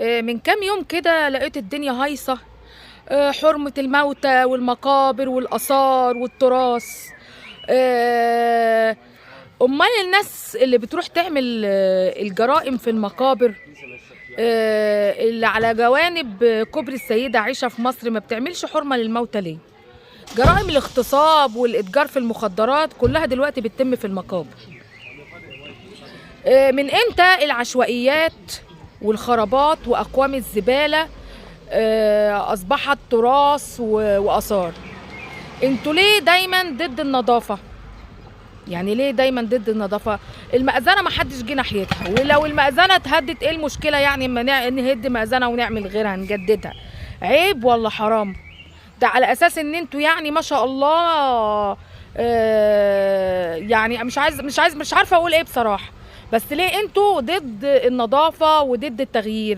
من كام يوم كده لقيت الدنيا هايصة. حرمة الموتى والمقابر والآثار والتراث. آه، أمال الناس اللي بتروح تعمل الجرائم في المقابر، اللي على جوانب كوبري السيدة عائشة في مصر، ما بتعملش حرمة للموتى ليه؟ جرائم الاغتصاب والإتجار في المخدرات كلها دلوقتي بتتم في المقابر. من امتى العشوائيات والخرابات واقوام الزبالة اصبحت تراث واثار؟ انتوا ليه دايما ضد النظافة؟ يعني ليه دايما ضد النظافة؟ المأذنه ما حدش جه ناحيتها، ولو المأذنه اتهدت ايه المشكلة؟ يعني اما نهد مأذنه ونعمل غيرها نجددها، عيب ولا حرام؟ ده على اساس ان انتوا يعني ما شاء الله، يعني مش عارفه اقول ايه بصراحة. بس ليه انتوا ضد النظافة وضد التغيير؟